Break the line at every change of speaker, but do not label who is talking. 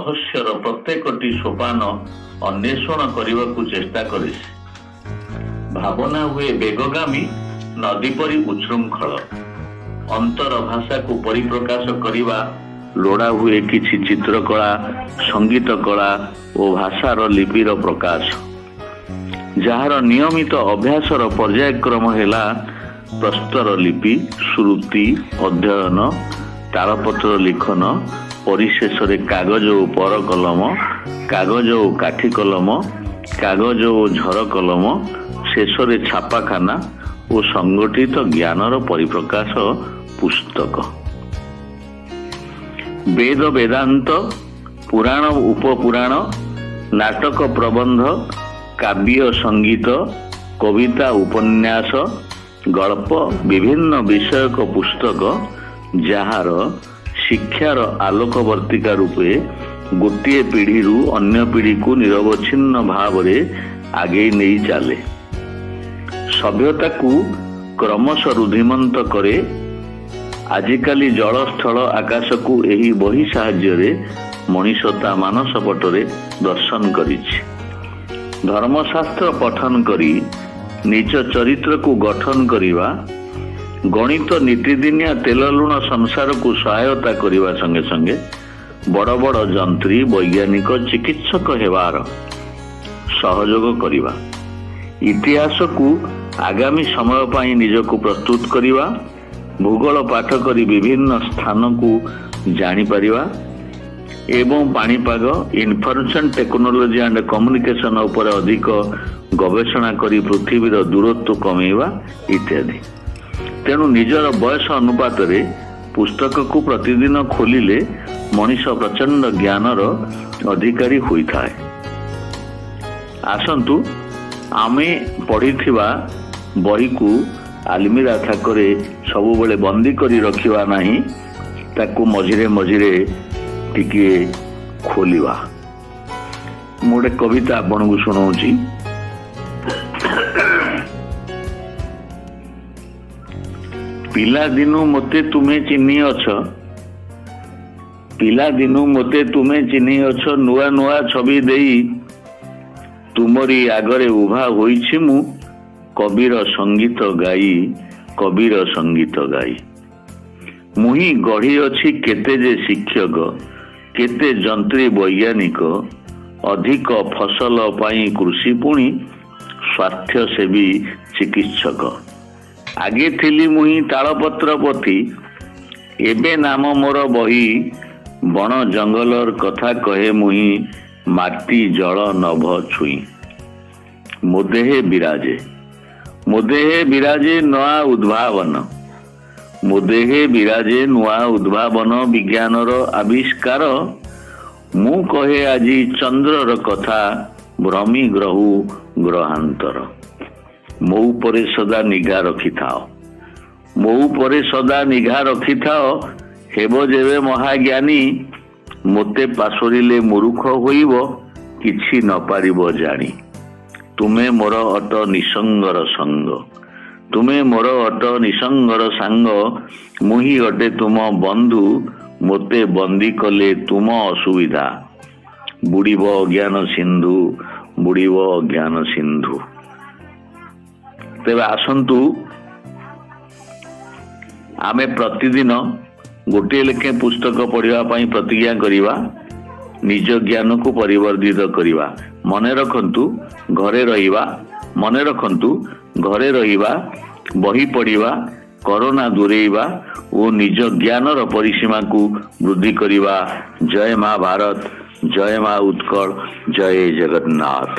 ରହସ୍ୟର ପ୍ରତ୍ୟେକଟି ସୋପାନ ଅନ୍ୱେଷଣ କରିବାକୁ ଚେଷ୍ଟା କରେ ସେ। ଭାବନା ହୁଏ ବେଗଗାମୀ ନଦୀ ପରି ଉଚ୍ଛୃଙ୍ଖଳ। ଅନ୍ତର ଭାଷାକୁ ପରିପ୍ରକାଶ କରିବା ଲୋଡ଼ା ହୁଏ କିଛି ଚିତ୍ରକଳା, ସଙ୍ଗୀତ କଳା ଓ ଭାଷାର ଲିପିର ପ୍ରକାଶ, ଯାହାର ନିୟମିତ ଅଭ୍ୟାସର ପର୍ଯ୍ୟାୟକ୍ରମ ହେଲା ପ୍ରସ୍ତର ଲିପି, ଶ୍ରୁତି ଅଧ୍ୟୟନ, ତାଳପତ୍ର ଲିଖନ, ପରିଶେଷରେ କାଗଜ ଓ ପର କଲମ, କାଗଜ ଓ କାଠି କଲମ, କାଗଜ ଓ ଝର କଲମ, ଶେଷରେ ଛାପାଖାନା ଓ ସଂଗଠିତ ଜ୍ଞାନର ପରିପ୍ରକାଶ ପୁସ୍ତକ। ବେଦ, ବେଦାନ୍ତ, ପୁରାଣ, ଉପପୁରାଣ, ନାଟକ, ପ୍ରବନ୍ଧ, କାବ୍ୟ, ସଙ୍ଗୀତ, କବିତା, ଉପନ୍ୟାସ, ଗଳ୍ପ, ବିଭିନ୍ନ ବିଷୟକ ପୁସ୍ତକ, ଯାହାର ଶିକ୍ଷାର ଆଲୋକବର୍ତ୍ତିକା ରୂପେ ଗୋଟିଏ ପିଢ଼ିରୁ ଅନ୍ୟ ପିଢ଼ିକୁ ନିରବଚ୍ଛିନ୍ନ ଭାବରେ ଆଗେଇ ନେଇ ଚାଲେ, ସଭ୍ୟତାକୁ କ୍ରମଶଃ ରୁଦ୍ଧିମନ୍ତ କରେ। ଆଜିକାଲି ଜଳ, ସ୍ଥଳ, ଆକାଶକୁ ଏହି ବହି ସାହାଯ୍ୟରେ ମଣିଷ ତା ମାନସ ପଟରେ ଦର୍ଶନ କରିଛି। ଧର୍ମଶାସ୍ତ୍ର ପଠନ କରି ନିଜ ଚରିତ୍ରକୁ ଗଠନ କରିବା, ଗଣିତ ନିତିଦିନିଆ ତେଲ ଲୁଣ ସଂସାରକୁ ସହାୟତା କରିବା ସଙ୍ଗେ ସଙ୍ଗେ ବଡ଼ ବଡ଼ ଯନ୍ତ୍ରୀ, ବୈଜ୍ଞାନିକ, ଚିକିତ୍ସକ ହେବାର ସହଯୋଗ କରିବା, ଇତିହାସକୁ ଆଗାମୀ ସମୟ ପାଇଁ ନିଜକୁ ପ୍ରସ୍ତୁତ କରିବା, ଭୂଗୋଳ ପାଠ କରି ବିଭିନ୍ନ ସ୍ଥାନକୁ ଜାଣିପାରିବା ଏବଂ ପାଣିପାଗ, ଇନଫର୍ମେସନ ଟେକ୍ନୋଲୋଜି ଆଣ୍ଡ କମ୍ୟୁନିକେସନ ଉପରେ ଅଧିକ ଗବେଷଣା କରି ପୃଥିବୀର ଦୂରତ୍ୱ କମେଇବା ଇତ୍ୟାଦି। ତେଣୁ ନିଜର ବୟସ ଅନୁପାତରେ ପୁସ୍ତକକୁ ପ୍ରତିଦିନ ଖୋଲିଲେ ମଣିଷ ପ୍ରଚଣ୍ଡ ଜ୍ଞାନର ଅଧିକାରୀ ହୋଇଥାଏ। ଆସନ୍ତୁ, ଆମେ ପଢ଼ିଥିବା ବହିକୁ ଆଲମିରା ଥାକରେ ସବୁବେଳେ ବନ୍ଦୀ କରି ରଖିବା ନାହିଁ, ତାକୁ ମଝିରେ ମଝିରେ ଟିକିଏ ଖୋଲିବା। ମୁଁ ଗୋଟେ କବିତା ଆପଣଙ୍କୁ ଶୁଣାଉଛି। ପିଲାଦିନୁ ମୋତେ ତୁମେ ଚିହ୍ନି ଅଛ, ପିଲାଦିନୁ ମୋତେ ତୁମେ ଚିହ୍ନି ଅଛ, ନୂଆ ନୂଆ ଛବି ଦେଇ ତୁମରି ଆଗରେ ଉଭା ହୋଇଛି ମୁଁ କବିର ସଙ୍ଗୀତ ଗାଇ, କବିର ସଙ୍ଗୀତ ଗାଇ। ମୁହିଁ ଗଢ଼ିଅଛି କେତେ ଯେ ଶିକ୍ଷକ, କେତେ ଯନ୍ତ୍ରୀ, ବୈଜ୍ଞାନିକ, ଅଧିକ ଫସଲ ପାଇଁ କୃଷି, ପୁଣି ସ୍ୱାସ୍ଥ୍ୟସେବୀ ଚିକିତ୍ସକ। ଆଗେ ଥିଲି ମୁହିଁ ତାଳପତ୍ର ପୋଥି, ଏବେ ନାମ ମୋର ବହି। ବଣ ଜଙ୍ଗଲର କଥା କହେ ମୁହିଁ, ମାଟି ଜଳ ନଭ ଛୁଇଁ। ମୋ ଦେହେ ବିରାଜେ, ମୋ ଦେହେ ବିରାଜେ ନୂଆ ଉଦ୍ଭାବନ, ମୋ ଦେହେ ବିରାଜେ ନୂଆ ଉଦ୍ଭାବନ, ବିଜ୍ଞାନର ଆବିଷ୍କାର। ମୁଁ କହେ ଆଜି ଚନ୍ଦ୍ରର କଥା, ଭ୍ରମି ଗ୍ରହୁ ଗ୍ରହାନ୍ତର। ମୋ ଉପରେ ସଦା ନିଘା ରଖିଥାଅ, ମୋ ଉପରେ ସଦା ନିଘା ରଖିଥାଅ, ହେବ ଯେବେ ମହାଜ୍ଞାନୀ। ମୋତେ ପାଶୋରିଲେ ମୂର୍ଖ ହୋଇବ, କିଛି ନ ପାରିବ ଜାଣି। ତୁମେ ମୋର ଅଟ ନିସଙ୍ଗର ସଙ୍ଗ, ତୁମେ ମୋର ଅଟ ନିସଙ୍ଗର ସାଙ୍ଗ, ମୁହିଁ ଅଟେ ତୁମ ବନ୍ଧୁ। ମୋତେ ବନ୍ଦୀ କଲେ ତୁମ ଅସୁବିଧା, ବୁଡ଼ିବ ଅଜ୍ଞାନ ସିନ୍ଧୁ, ବୁଡ଼ିବ ଅଜ୍ଞାନ ସିନ୍ଧୁ। ତେବେ ଆସନ୍ତୁ, ଆମେ ପ୍ରତିଦିନ ଗୋଟିଏ ଲେଖାଏଁ ପୁସ୍ତକ ପଢ଼ିବା ପାଇଁ ପ୍ରତିଜ୍ଞା କରିବା, ନିଜ ଜ୍ଞାନକୁ ପରିବର୍ଦ୍ଧିତ କରିବା। ମନେ ରଖନ୍ତୁ, ଘରେ ରହିବା, ମନେ ରଖନ୍ତୁ, ଘରେ ରହିବା, ବହି ପଢ଼ିବା, କରୋନା ଦୂରେଇବା ଓ ନିଜ ଜ୍ଞାନର ପରିସୀମାକୁ ବୃଦ୍ଧି କରିବା। ଜୟ ମା ଭାରତ, ଜୟ ମା ଉତ୍କଳ, ଜୟ ଜଗନ୍ନାଥ।